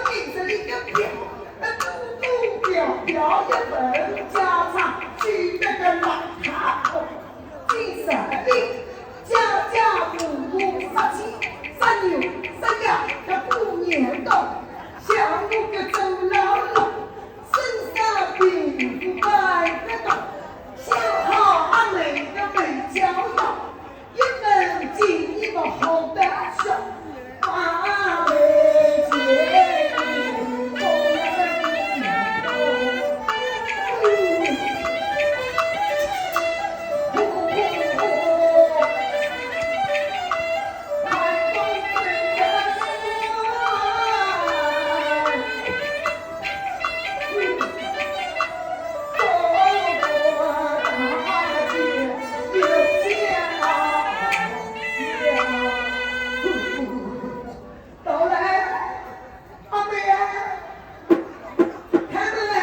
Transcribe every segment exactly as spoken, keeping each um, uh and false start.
名字一个漂，那嘟嘟飘飘一本家常，举得个烂大头。今日里家家户户杀鸡杀牛杀鸭个过年到，像我个周老六，身上皮肤白得多，想好阿妹个没交代。 一本经历么好得少，阿妹姐。到来，阿妹啊，开门来。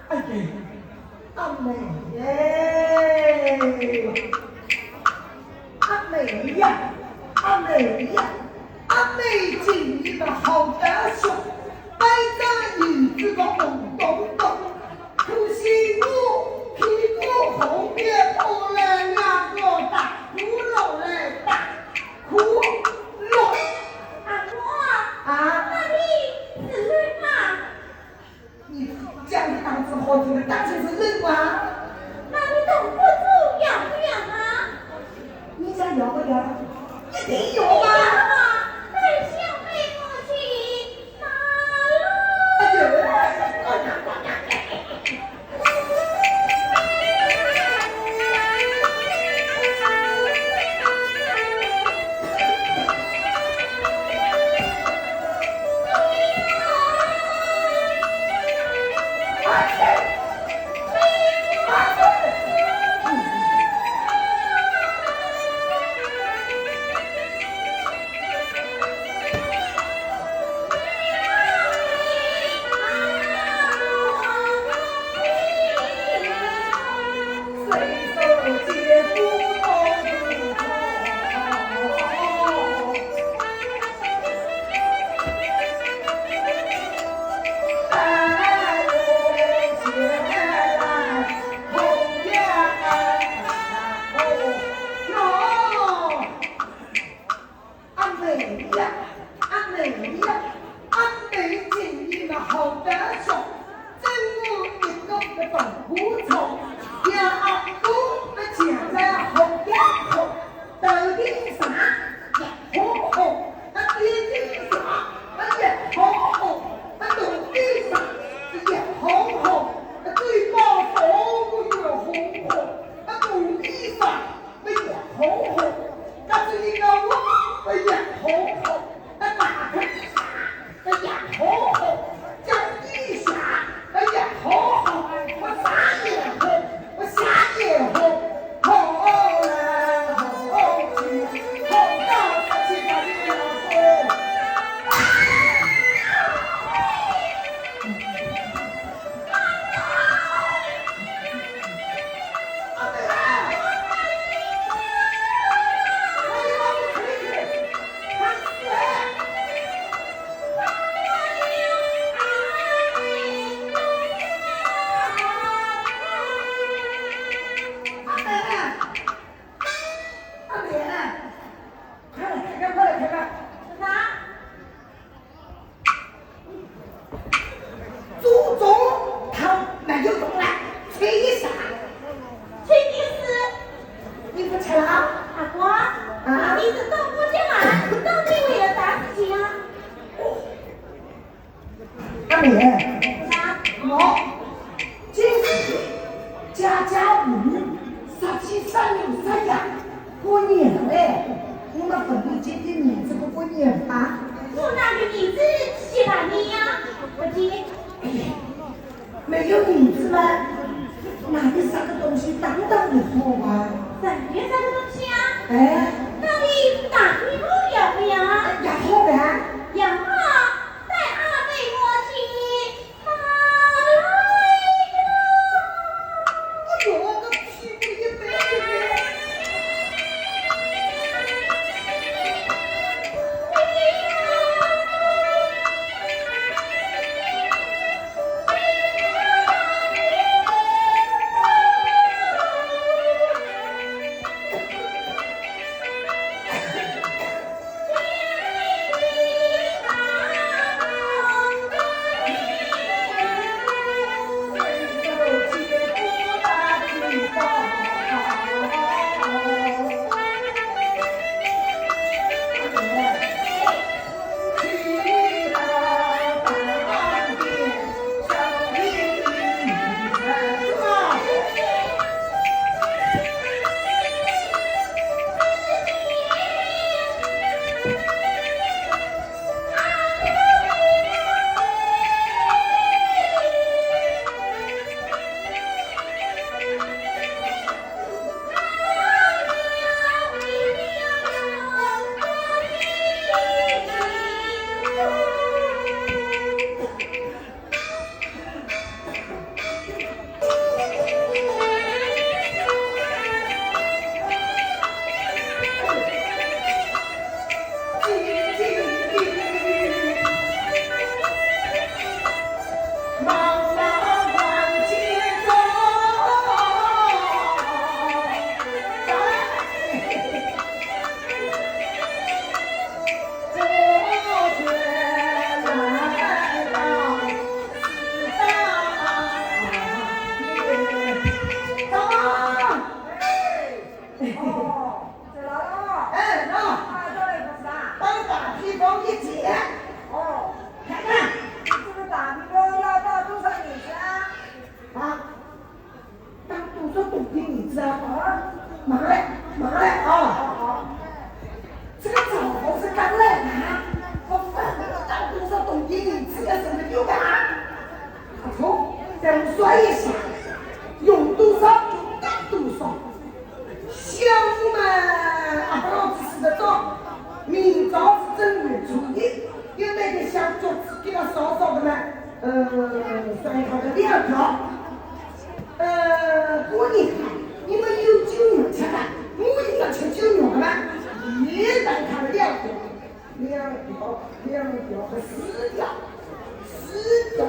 哎呀，阿妹耶！ 阿妹呀，阿妹呀，阿妹今日么好得少，白着银子个红咚咚，可惜我屁股后面拖了两个大窟窿来打窟窿。阿婆，啊？那你是谁嘛？ 你讲的样子好听的，当真是人吗？那你懂不懂要不要啊？你讲要不要？一定要啊！要啊！带小妹过去打喽！哎呦，哎呀，哎呀。阿妹呀，阿妹呀，阿妹今日么好得少，真是一个个大苦衷。呀，阿哥么现在好呀好，头顶上呀好好，那天顶上那也好好，那头顶上也好好，那嘴巴上也好好，那肚皮上 哎呀，好好，那是一个我，哎呀，好好，那打开一下，哎呀，好好，讲一下，哎呀，好好，我啥也好，我啥也好，好了，好去，好到十七八岁了。 阿妹啊！哎呀，我的天！你是到我家来，到底为了啥事情啊？阿妹，啊？喏，今日家家户户杀鸡杀牛杀羊，过年了嘞，我们问你借点银子过过年吧。我哪有银子借你呀？不借。 没有银子吗？那有啥个东西当当就好啊？啥个东西啊？哎。那你打开我要不要？要好呗。要啊，带阿妹我去。哎呦，我屁股一背一背。哦，走了。哎，喏。啊，这位不是啊。当大披风一件。哦。看看。这个大披风要当多少银子啊？啊？ 当多少铜钿银子啊？啊，慢来，慢来啊！这个赵博士刚来啊，我问你当多少铜钿银子要什么用啊？阿聪，再算一下，用多少就当多少。想我们阿不老子吃得早，明朝是正月初一，应该得想做自己的少少的呢。 呃，算一下个两条。呃，过年你们有酒肉吃吗？我也要吃酒肉的嘛。也算一下个两条，两条，两条，四条，四条。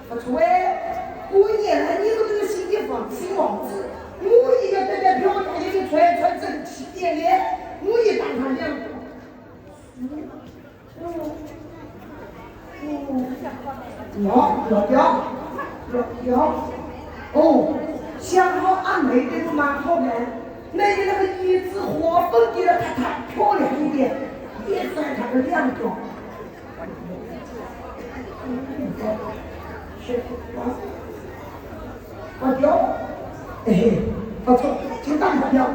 不错哎，过年了，你们这个新的房子，新房子，我也要带带漂亮的穿穿整齐点的，我也打上两条。 嗯，嗯，嗯，要，要，要，要，要。哦，想好阿妹对我蛮好的，那个，那个椅子花粉给了她，她漂亮一点，也算她的两种。是，啊，啊，要，哎，不错，就打发掉。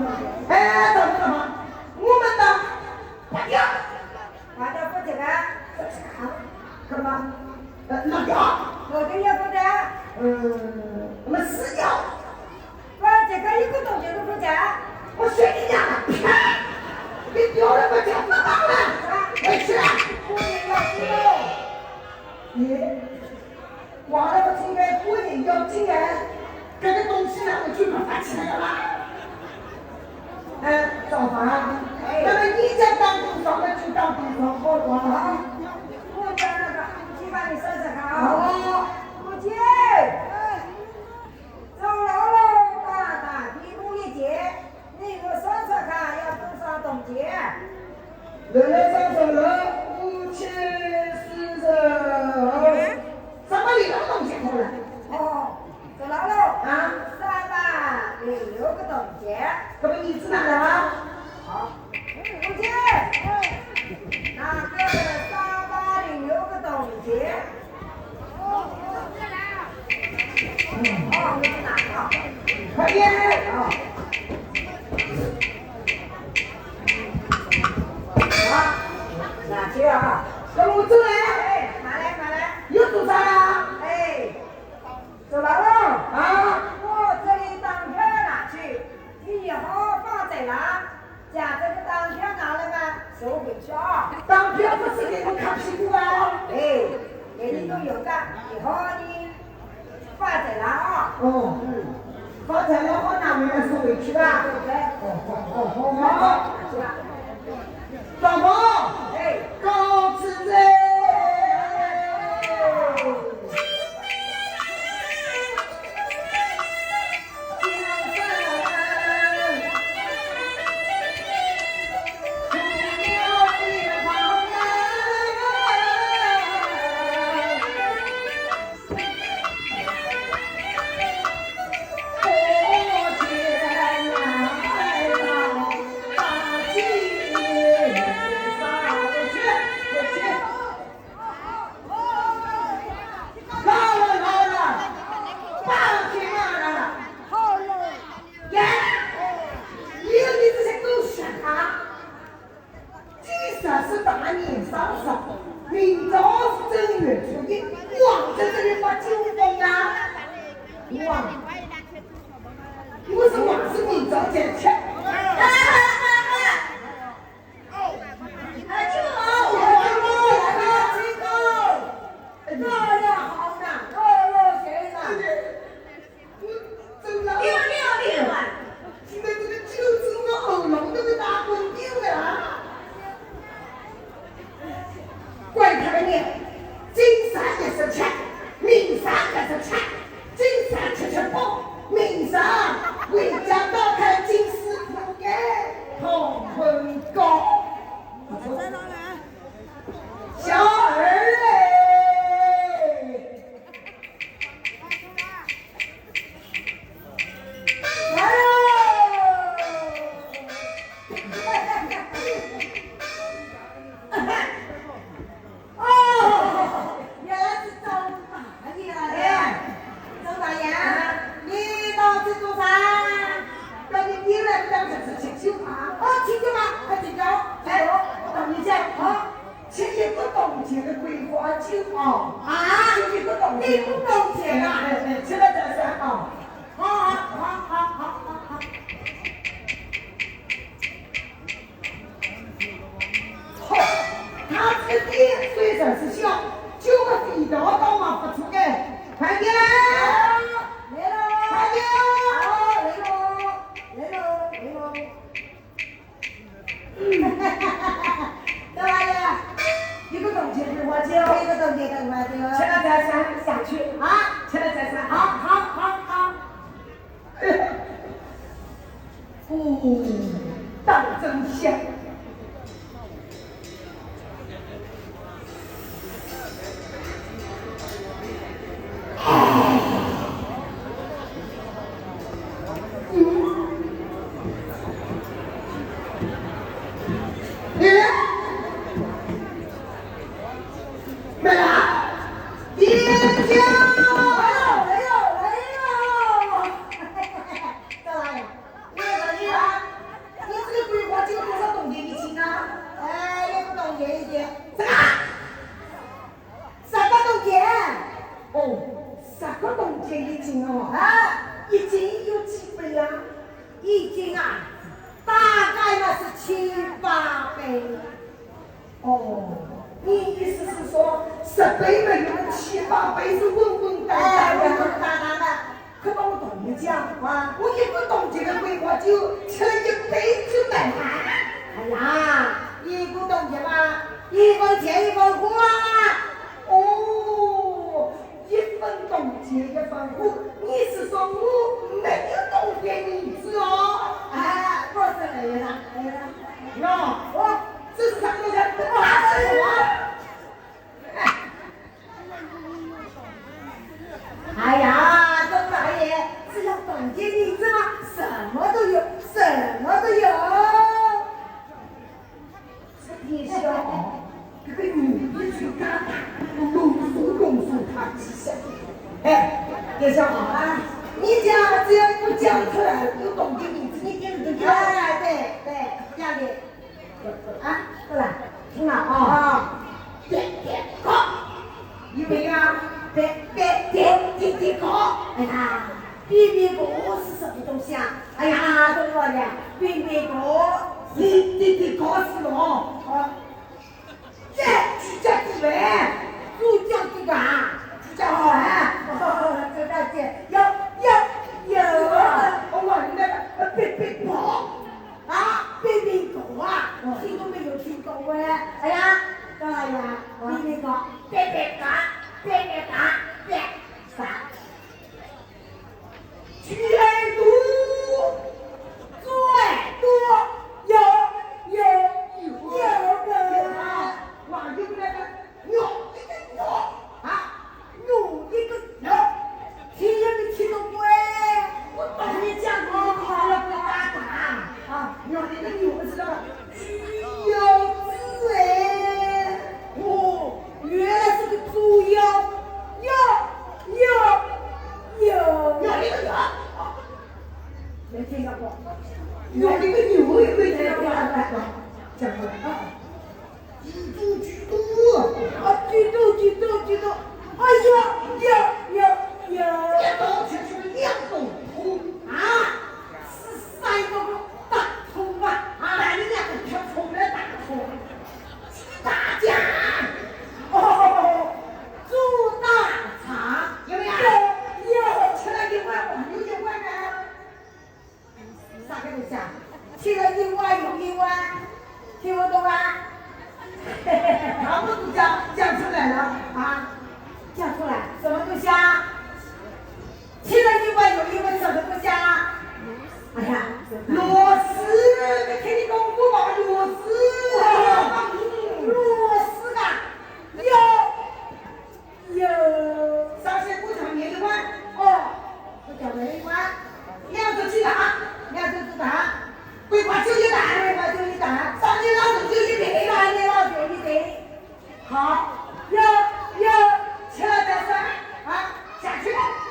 哎，怎么了嘛？我们的 八条。八条不这个？不这个。干嘛？呃，六条。六条也不得。呃，那么四条。不，这个一个东西都不得。我说你呀，啪！你丢了不讲不当了。啊。回去了。不能老师喽。你 话了不听哎，过年要紧哎，搿个东西拿回去没法吃了啦。哎，赵凡，哎。那么你家当多少，那就当多少好了啊。我家那个，你帮你算算看啊。哦。我姐，从老老大大地公一节， 你给我算算看，要多少铜钱？来来算算了，五千四十二。三百零六铜钱好了。哦，这老老。啊？三百零六个铜钱。搿么儿子拿来啊？好，我姐当兵不是给我看屁股啊？哎，眼睛都有的，以后你发财了啊。哦，嗯，发财了好拿回来送回去吧。对，对。哦，好，好，好，好。是吧？老婆，哎，告辞哉。老了，老了，八十岁了。好了。耶，你，你这些狗熊啊！今日是大年三十，明朝是正月初一，望仔这里发酒疯啊！望，我是望仔明朝再吃。 哎，这个，这个，这个，这个，哎呀，好难过哟，先生。我真的，你看，你看，你看。现在这个酒精的喉咙都被打昏掉了啊！怪他们呢，今朝也是吃，明朝也是吃，今朝吃吃饱，明朝回家打开金丝铺盖，好昏觉。 小二哎，来哟！哦，原来是张大爷来了。哎，张大爷，你到这做啥？到你店里来，不当吃吃酒啊？哦，吃酒啊，快请坐，请坐。哎，我跟你讲啊， 吃一个冬天的桂花酒啊。啊，吃一个冬天。一个冬天啊。哎，哎，哎，吃了再算啊。好，好，好。好，他这个店虽然是小，酒的味道倒蛮不错的。快点来！来了。快点！好，来了，来了，来了。 干嘛呀？一个冬天桂花酒，一个冬天桂花酒。吃了再算下去。啊，吃了再算。好，好，好，好。哦，当真香。 干嘛呀？你这个桂花酒多少冬天一斤啊？哎，也不冬天一斤。这个，十个冬天。哦，十个冬天一斤哦。啊，一斤有几杯啊？一斤啊，大概嘛是七八杯。 哦，你意思是说，十杯没有七八杯是稳稳当当的？哎，稳稳当当的。可把我同学讲，啊，我一个冬天的桂花酒，吃了一杯就倒完。哎呀，一个冬天嘛，一分钱一分货啊。哦， 一分冬天一分货，你是说我没有冬天日子哦？哎，不是那个啦，那个啦。喏，哦，这是啥东西？这不还是我？哎呀，这大爷，只要冬天日子嘛，什么都有，什么都有。 这店小二，这个女的就嘎嘎隆隆隆隆他几下。哎，店小二啊，你讲只要不讲出来，有冬天日子，你点不点？哎，对，对，这样的。啊，过来，听了啊。啊，点点好。 有没有啊？对，对，对，对，对，好。哎呀，比比狗是什么东西啊？哎呀，这个的，比比狗。对，对，对，狗是哦。哦，听都没有听到喂。哎呀，当然呀，你那个别别嘎，别别嘎，别啥？猪耳朵，猪耳朵，有有有有个。哇，有那个 肉，一个肉啊，肉一个肉，听也没听懂喂。我帮你讲过，你不要不要打打啊，肉一个肉是什么？猪腰子哎。哦，原来是个猪腰，腰腰腰。肉一个肉，没听到过。肉一个肉也没听到过，讲过啊。 几多几多啊？啊，几多几多几多？哎呀呀呀呀！一刀切出两桶空啊！是三个个大桶啊！啊，那你两个吃桶来打桶，吃大家。哦，猪大肠有没有？有有。吃了一碗，我们一碗呢？ 啥个东西啊？吃了一碗又一碗，听不懂啊？还不是讲讲出来了啊？讲出来，什么东西啊？吃了一碗又一碗，什么东西啊？哎呀，螺丝，没听你讲过吗？螺丝。螺丝啊，有。 有。上次不讲你一碗，哦，不讲你一碗，两只鸡蛋，两只鸡蛋，桂花酒一蛋，桂花酒一蛋，三斤老酒一瓶，三斤老酒一瓶。好，有有，吃了再算啊，下去。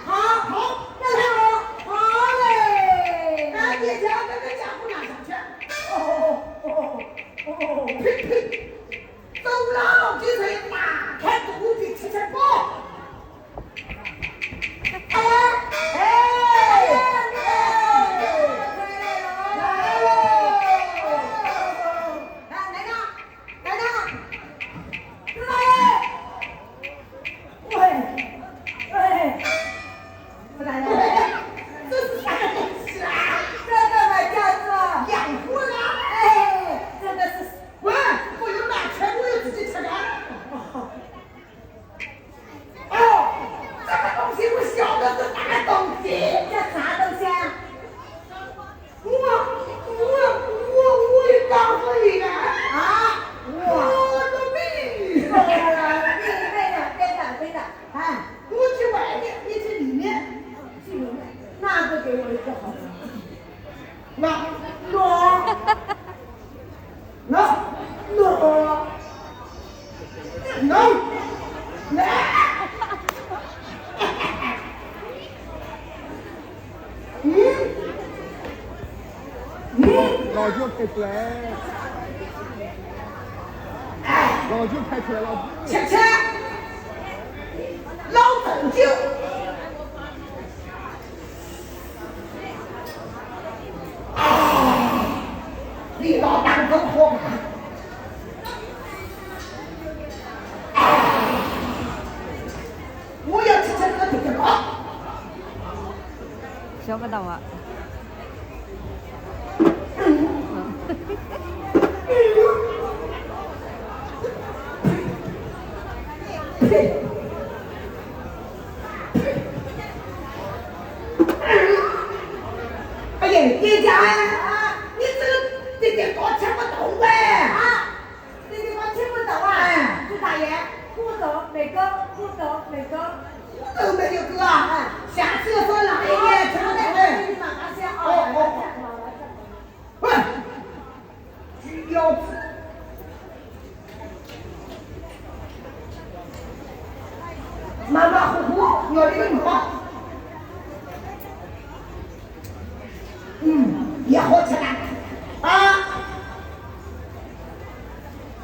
好，好，那好，好嘞。那你家这个家伙拿上去。哦哦哦哦哦，呸呸。 走了，这才打开肚皮吃吃饱。哎呀，哎，来了，来了，来了，来了，喂，喂，不来了。这是啥东西啊？这个买架子。养活了。哎，这个是 喂，我有拿钱，我有自己吃的。哦，这个东西我晓得是啥个东西。这啥东西啊？我，我，我，我也告诉你了。啊？我。我的命。对了，对了，对了，对了。哎，我去外面，你去里面。去里面，那个给我一个好。 那，喏，那，喏，喏，喏，嗯，嗯。老酒开出来，老酒开出来了。吃吃，老酒。 啊，你老当真好吗？啊，我要吃这个地方。想不到啊。 哎呀，店家，你这个，这个搞吃不懂喂。啊，这个搞吃不懂啊？哎。朱大爷，不懂，没够，不懂，没够。不懂没有够啊？哎。下次要说哪一年吃不懂喂。哦，哦，哦。 喂，猪腰子，马马虎虎，咬一个肉。嗯，也好吃的。啊。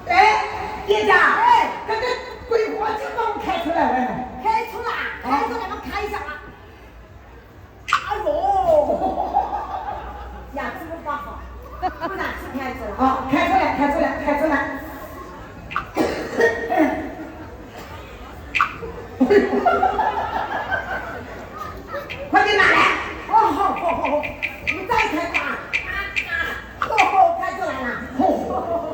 哎，店家，哎，这个桂花酒帮我开出来喂。开出来，开出来，我看一下啊。 哎呦，牙齿不大好，不拿去开出来。好，开出来，开出来，开出来。快点拿来。哦，好，好，好，好，你再开吧。哦，开出来了。哦。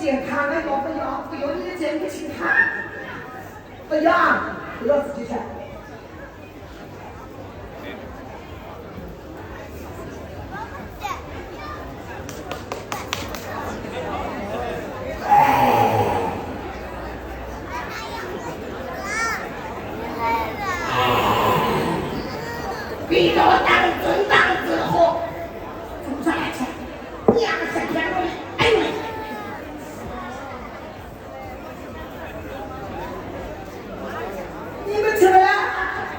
健康的要不要？不要你的健不健康？不要，不要自己吃。比我当真当真好，从这来吃，两个小天龙，哎呦喂！ 你们吃了？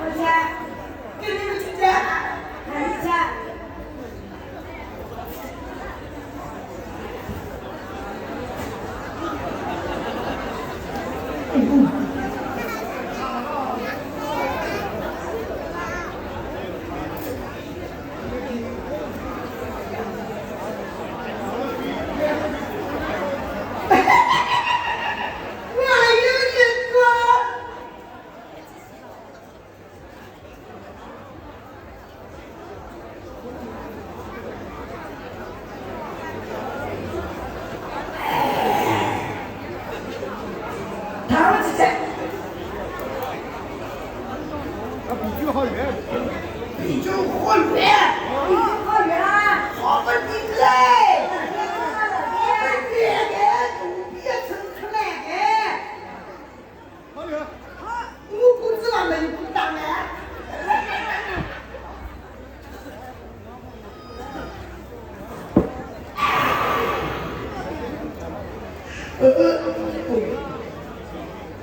我吃。给你们吃去。还吃？比酒好远。比酒好远。比酒好远啊。好不得嘞。好不得嘞，肚皮也撑出来的。好远。我不知道没有鼓掌哎。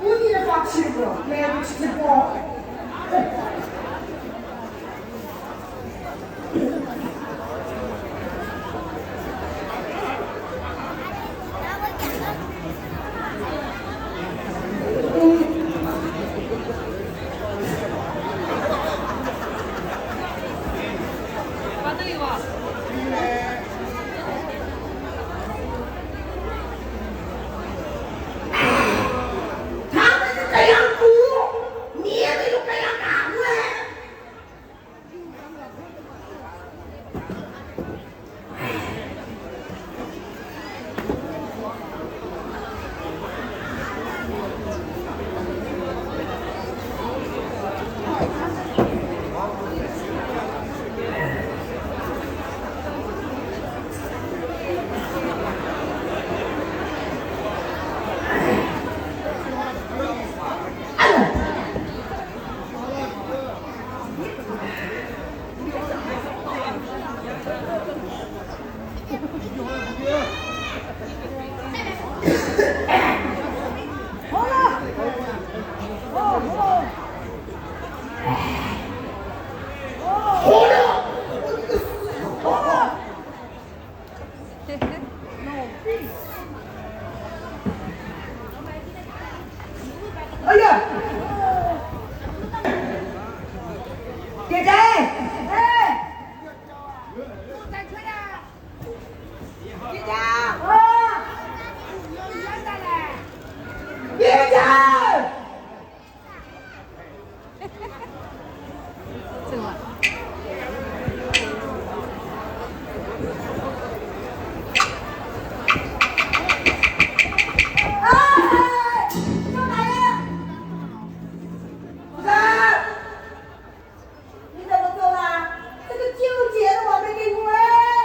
我也放弃了，来不及了。哎呀！姐姐，哎！姐姐，啊！姐姐！ 你怎么走了？这个酒戒指我没给你哎。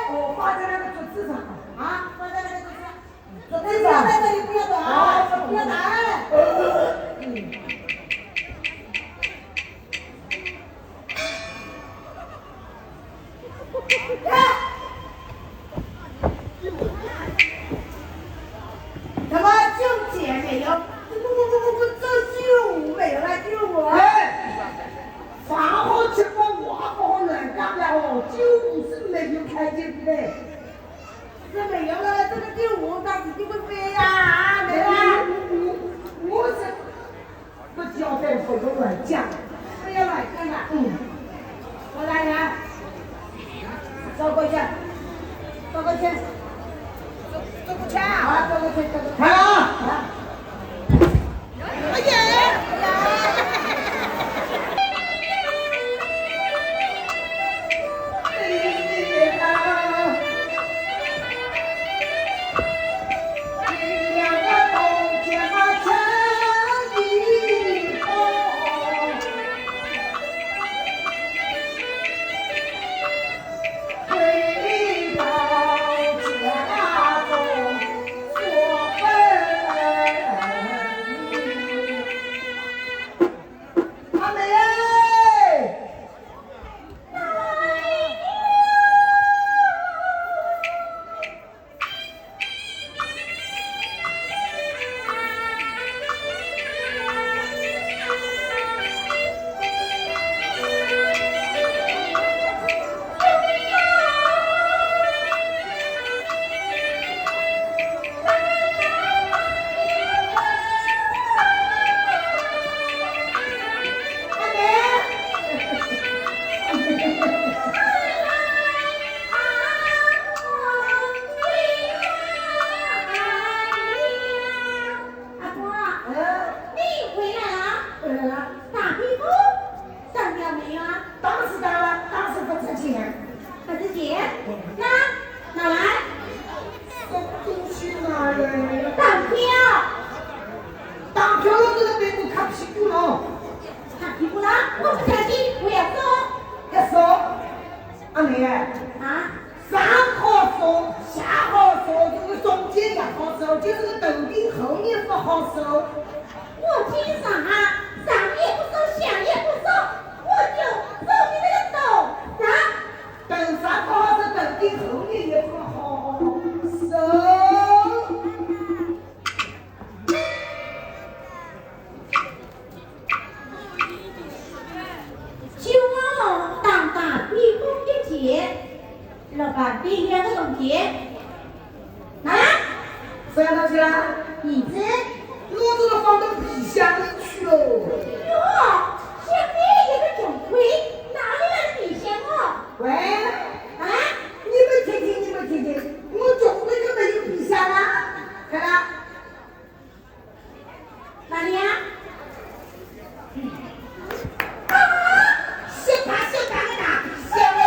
哦，放在那个桌子上。啊？放在那个桌子上。 你在这里不要动啊，不要打哎。什么酒戒没有？不不不不不，这酒没有了，酒我。哎，饭好吃饭，话不好乱讲了哦，酒壶是没有开酒壶的。 这没有了，这个酒壶它自己会飞呀，没了。我，我，我是不交代，不要乱讲。不要乱讲了。嗯。我来呀。走过去，走过去，走，走过去啊。啊，走过去，走过去。来了啊。啊。打票。打票了，这个被子擦屁股了。擦屁股了？我不相信，我要说。要说？阿妹。啊？上好说，下好说，这个中间也好说，就是个头顶后面不好说。我听上啊，上也不说，下也不说，我就说你这个头上。 等啥不好说，等你后面也不好受。酒翁当打比风一节，老板比两个铜钿。 啊？啥东西啦？银子。我这个放到皮箱里去喽。哟，现在一个穷鬼，哪里来的皮箱哦？喂，啊？你们听听，你们听听，我穷鬼就没有皮箱啊？看啦。 哪里呀？啊，小大小大个大皮箱嘞！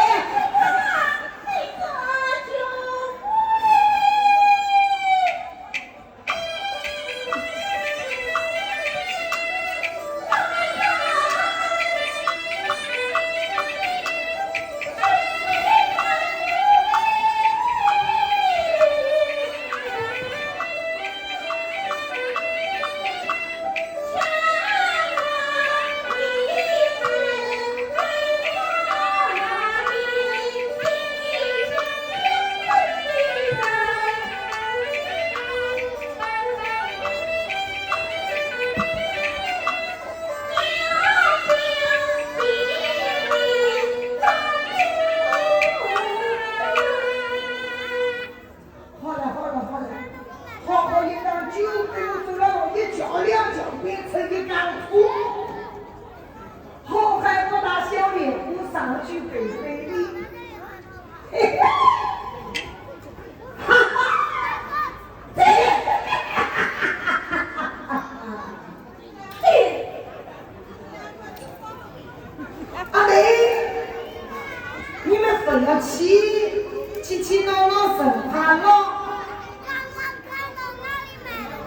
好了，好了，好了，好好一张酒杯子了，一脚两脚变成一张床。好汉不打笑脸，我上去陪陪你。嘿嘿，哈哈，这，哈哈哈哈哈哈。 阿妹，你们不要气，气气闹闹神话了。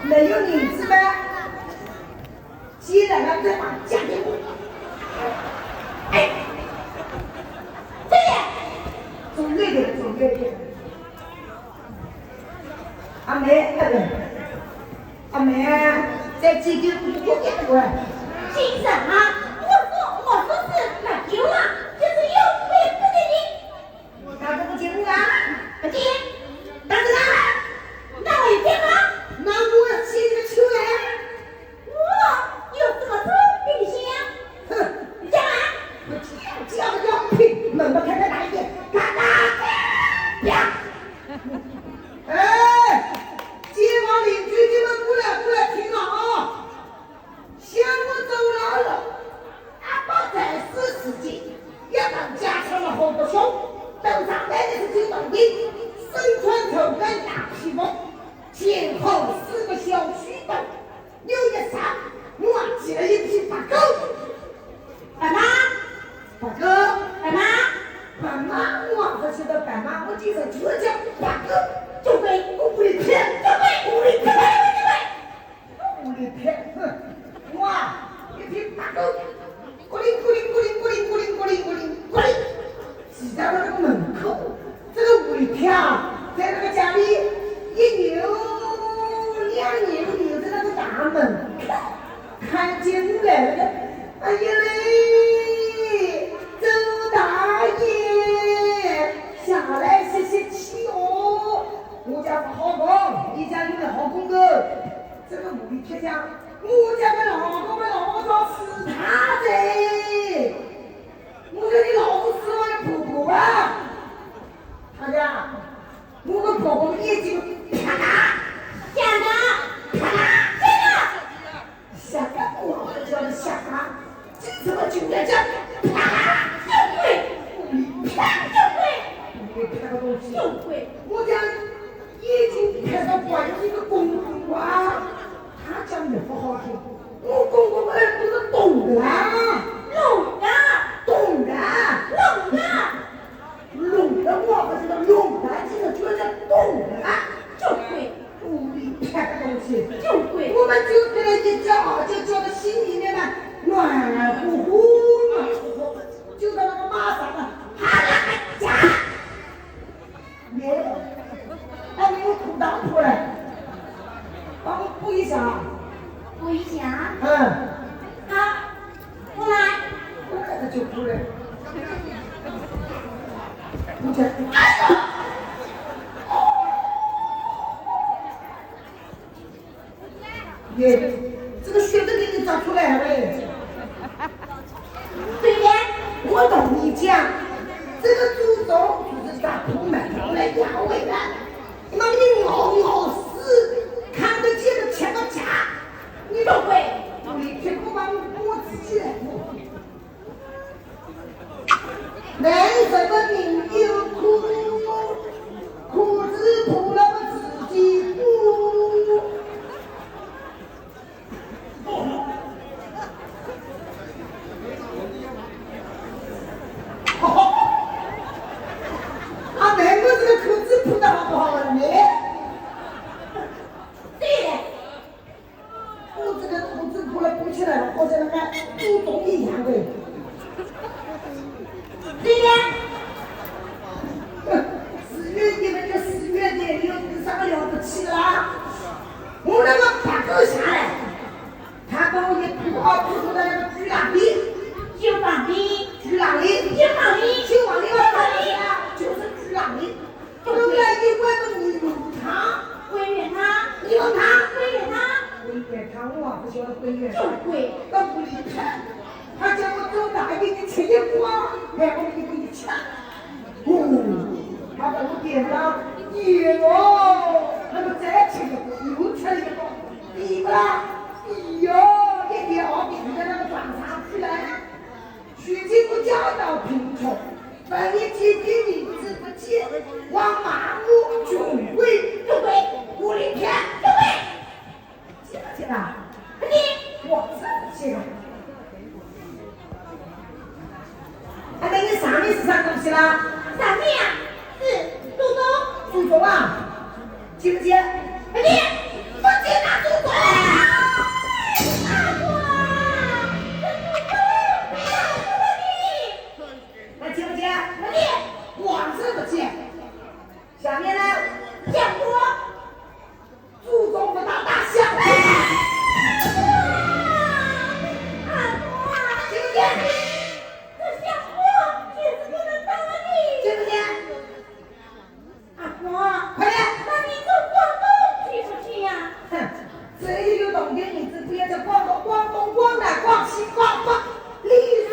没有银子吗？既然要这把嫁给我。哎，这里，走远点，走远点。 阿妹，阿妹，阿妹，再见见我，我给我。先生啊，我说，我说是那酒啊，就是有没有不给你？他都不给我啊？不给。但是呢？那我有钱吗？那我要去这个球来。 我有这么多冰箱？哼，你讲啊！我讲讲讲，呸，门不开在哪里？嘎嘎嘎！啪！哎，街坊邻居，你们过来，过来听了啊！像我周老了，阿爸在世时节，一当家唱了好多首，等上台的是最动听，身穿绸缎大披风，前后四个小须斗， 有一日，我骑了一匹白狗。白马，白狗，白马，白马，我不晓得白马，我就是就叫白狗。就会，我不会骗，就会，我不会骗，就会，我不会骗，哼，我啊，一匹白狗。 咕灵咕灵咕灵咕灵咕灵咕灵咕灵咕灵，骑到了那个门口，这个狐狸跳在那个家里一扭两扭，扭着那个大门，看见我来了，哎呀嘞，周大爷，下来歇歇气哦，我家是好房，你家有没有好工作？ 这个狐狸跳讲，我家的老公们老公找死他的。我说你老公死了要婆婆吧？他讲，我们婆婆的眼睛啪嗒，瞎的，啪嗒，瞎的，瞎的，我叫的瞎的。 这怎么就要讲？啪！就会，啪就会，你拍个东西。就会。我讲眼睛拍到关一个公公啊，他讲的不好听，我公公们都是懂的啦。就会。我们就给他一叫，就叫到心里面嘛，暖乎乎，暖乎乎，就在那个马上啊，哈啦加。耶，把你们裤裆脱了，帮我补一下啊。补一下？嗯。好，我来。我来了就补了。补起来。哎呀！ 耶，这个血都给你找出来了嘞。对呀，我同你讲，这个祖宗就是打破门头来压尾的，你把你咬咬死，看得见的吃不下，你都会，你全部把我自己来做。 为什么你又哭？裤子破了不自己补？啊，那我这个裤子破的好不好呢？对了。 我这个裤子破了补起来了，好像那个祖宗一样的。对呀，哼，四月底嘛就四月底，有啥个了不起的啦？我那个八个下来，他把我一铺啊，铺到那个猪欄里。猪欄里？猪欄里？猪欄里？猪欄里啊，就是猪欄里。 弄了一碗的米汤。桂圆汤。米汤。桂圆汤。桂圆汤，我不晓得桂圆汤。就桂。到屋里去，他叫我做大米的吃一碗，还不一个一吃。哦，他把我点了，点哦，那么再吃一个，又吃了一个，比不啦？比哟，一点哦，比在那个床上去了。 如今我家道贫穷，半日见面日子不见，还骂我穷鬼，穷鬼，狐狸骗，穷鬼。这个这个，你，我这个这个。哎，那你上面是啥东西啦？上面啊，是祖宗。祖宗啊？ 见不见？哎，不见那祖宗！那见不见？皇上不见。下面呢？相公。祖宗不打打相公。见不见？这相公就是不能打的。见不见？ 阿婆，快点！那你走广东去不去呀？哼，这一溜铜钿银子，不要叫广东，广东，广南，广西，广广，你是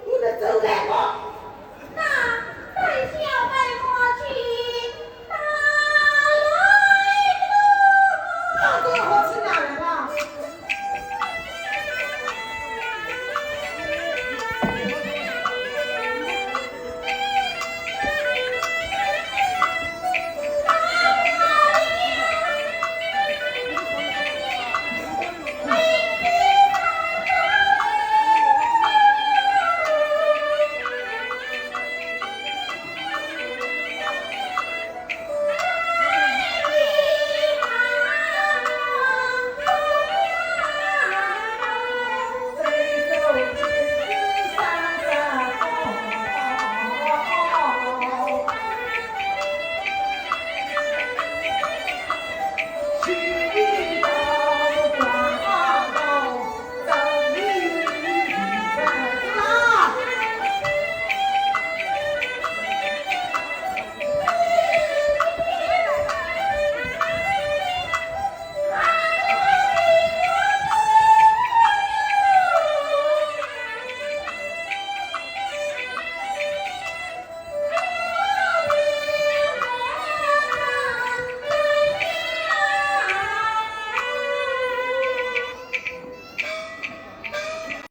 我的走来过。那带小白马去哪里？广东好去哪来了？